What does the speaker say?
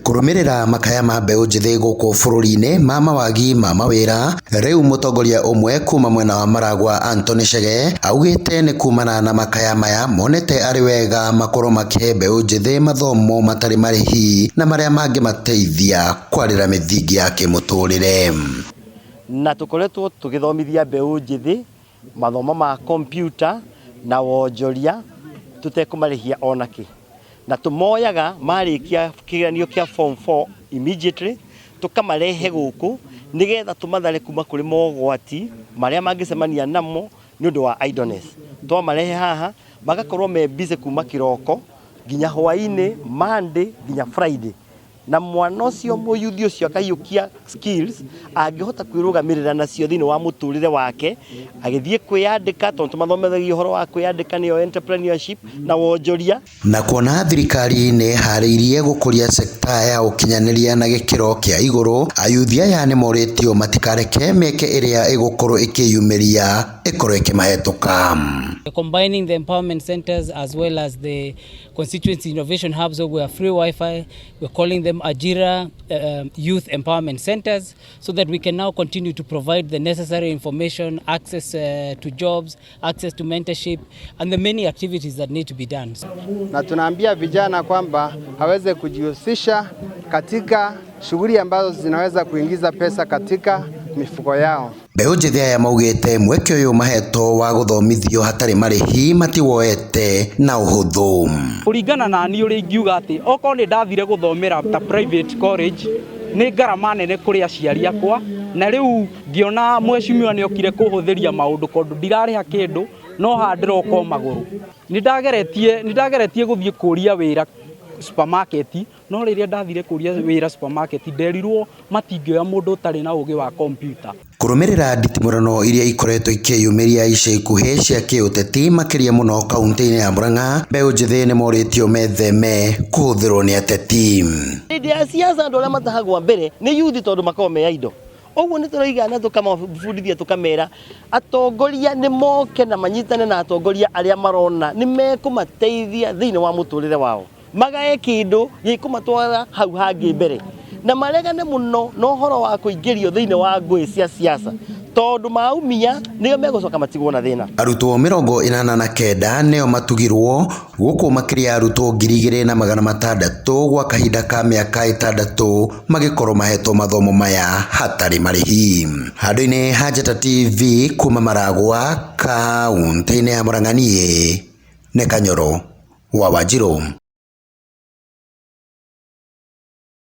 Kũrũmĩrĩra makaya ma mbeũ njĩthĩ gũkũ bũrũri-inĩ ma mawagi ma mawĩra, rĩu mũtongoria ũmwe kuma mwena wa Maragwa Anthony Chege augĩte nĩ kumana na makaya maya monete arĩ wega makorwo makĩhe mbeũ njĩthĩ mathomo matarĩ marĩhi na marĩa mangĩmateithia kwarĩra mĩthingi ya kĩmũtũrĩre. Na tũkoretwo tũgĩthomithia mbeũ njĩthĩ mathomo ma kompiuta na wonjoria tũtekũmarĩhia ona kĩ. Na tũmoyaga marĩkia kĩgeranio kĩa form 4 immediately tũkamarehe gũkũ nĩgetha tũmathare kuma kũrĩ mogwati marĩa mangĩcemania namo nĩ ũndũ wa idleness. Twamarehe haha magakorwo me busy kuma kĩroko nginya hwainĩ, Monday nginya Friday. Na mwana ũcio mũyuthi ũcio akaiyũkia skills angĩhota kwĩrũgamĩrĩra nacio thĩinĩ wa mũtũrĩre wake agĩthiĩ kwĩyandĩka, tondũ tũmathomithagia ũhoro wa kwĩyandĩka nĩyo entrepreneurship na wonjoria. Na kuona thirikari nĩ ĩharĩirie gũkũria sekta ya ũkinyanĩria na gĩkĩro kĩa igũrũ, ayuthi aya nĩmorĩtio matikareke mĩeke ĩrĩa ĩgũkorwo ĩkĩyumĩria ĩkorwo ĩkĩmahĩtũka. Combining the empowerment centers as well as the constituency innovation hubs where we have free Wi-Fi, we're calling them Ajira Youth Empowerment Centers, so that we can now continue to provide the necessary information, access to jobs, access to mentorship, and the many activities that need to be done. Na tunaambia vijana kwamba haweze kujihusisha katika shughuli ambazo zinaweza kuingiza pesa katika mifuko yao. Mbeũ njĩthĩ aya maugĩte mweke ũyũ mahetwo wa gũthomithio hatarĩ marĩhi matiwoete na ũhũthũ. Kũringana na niĩ ũrĩa ingiuga atĩ okorwo nĩ ndathire gũthomera ta private college nĩ ngarama nene kũrĩ aciari akwa, na rĩu ngĩona mheshimiwa nĩ okire kũhũthĩria maũndũ tondũ ndirarĩha kĩndũ no haha ndĩroka o magũrũ. Nĩ ndageretie gũthiĩ kũria wĩra supermarket, no rĩrĩa ndathire kũria wĩra supermarket nderirwo matingĩoya mũndũ ũtarĩ na ũgĩ wa kompiuta. Kũrũmĩrĩra nditimũrano iria ikoretwo ikĩyumĩria ica ikuhĩ cia kĩũteti makĩria mũno kaunti-inĩ ya Murang'a, mbeũ njĩthĩ nĩmorĩtio metheme kũhũthĩrwo nĩ ateti. Hĩndĩ ya siasa andũ arĩa matahagwo mbere nĩ yuthi tondũ makoragwo me idle. Ũguo nĩ tũraiga na tũkamabundithia tũkamera atongoria nĩ moke na manyitane na atongoria arĩa marona nĩ mekũmateithia thĩinĩ wa mũtũrĩre wao, magae kĩndũ gĩkũmatwara hau hangĩ mbere, na maregane mũno na ũhoro wa kũingĩrio thĩinĩ wa ngũĩ cia siasa tondũ maumia nĩo megũcoka matigwo na thĩna. Arutwo 89 nĩo matugirwo gũkũ makĩria arutwo 2600 gwa kahinda ka mĩaka 6 magĩkorwo mahetwo mathomo maya hatarĩ marĩhi. Handũ-inĩ ha Njata TV kuma Maragwa kaunti-inĩ ya Murang'a, niĩ nĩ Kanyoro wa Wanjirũ.